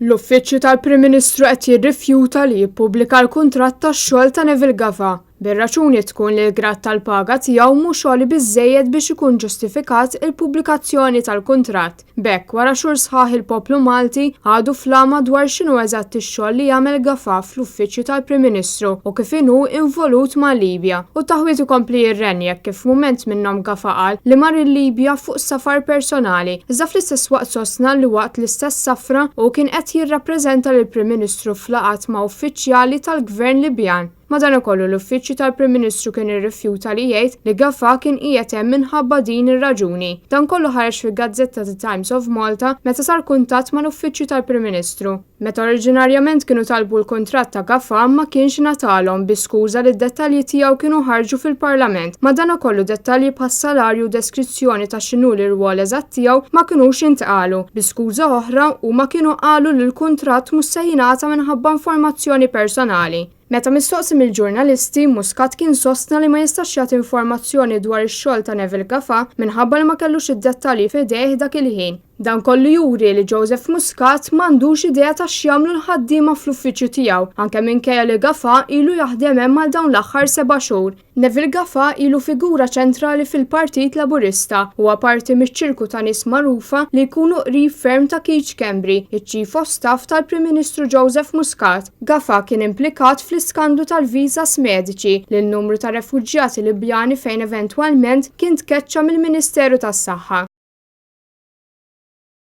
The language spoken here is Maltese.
L-Uffiċċju tal-Prim Ministru qed jirrifjuta li jippubblika l-kuntratt tax-xogħol ta' Neville Gafà, bir-raġuni tkun li l-grad tal-paga tiegħu mhux għoli biżżejjed biex ikun ġustifikat il-pubblikazzjoni tal-kuntratt. B'hekk, wara xhur sħaħ il-poplu Malti għadu fl-għama dwar x'inhu eżatt ix-xogħol li jagħmel Gafà fl-Uffiċċju tal-Prim Ministru u kif inhu involut mal-Libja. U t-taħwid ikompli jirrenja hekk kif f'mument minnhom Gafà qal li mar il-Libja fuq safar personali, iżda fl-istess waqt sostna li waqt l-istess safra hu kien qed jirrappreżenta lill-Prim Ministru f'laqgħat ma' uffiċjali tal-Gvern Libjan. Madankollu l-Uffiċċju tal-Prim Ministru kien irrifjuta li jgħid li Gafà kien qiegħed hemm minħabba din ir-raġuni. Dan kollu ħareġ fil-gazzetta The Times of Malta meta sar kuntatt mal-Uffiċċju tal-Prim Ministru. Meta oriġinarjament kienu talbu l-kuntratt ta' Gafà ma kienx ingħatalhom bi skuża li d-dettalji tiegħu kienu ħarġu fil-Parlament. Madankollu dettalji bħas-salarju u deskrizzjoni ta' x'inhu l-irwol eżatt tiegħu ma kinux intqalu. Bi skuża oħra huma kienu qalu li l-kuntratt mhux se jingħata minħabba informazzjoni personali. Meta mistoqsi mill-ġurnalisti, Muscat kien sostna li ma jistax jagħti informazzjoni dwar ix-xogħol ta' Neville Gafà minħabba li ma kellux id-dettalji f'idejh dak il-ħin. Dan kollu juri li Joseph Muscat m'għandux idea ta' x'jagħmlu l-ħaddiema fl-uffiċċju tiegħu, anke minkejja li Gafà ilu jaħdem hemm għal dawn l-aħħar seba' xhur. Neville Gafà ilu figura ċentrali fil-Partit Laburista. Huwa parti miċ-ċirku ta' nies magħrufa li jkunu qrib ferm ta' Keith Schembri, iċ-Chief of Staff tal-Prim Ministru Joseph Muscat. Gafà kien implikat fl-iskandlu tal-visas mediċi lil numru ta' refuġjati Libjani fejn eventwalment kien tkeċċa mill-Ministeru tas-Saħħa.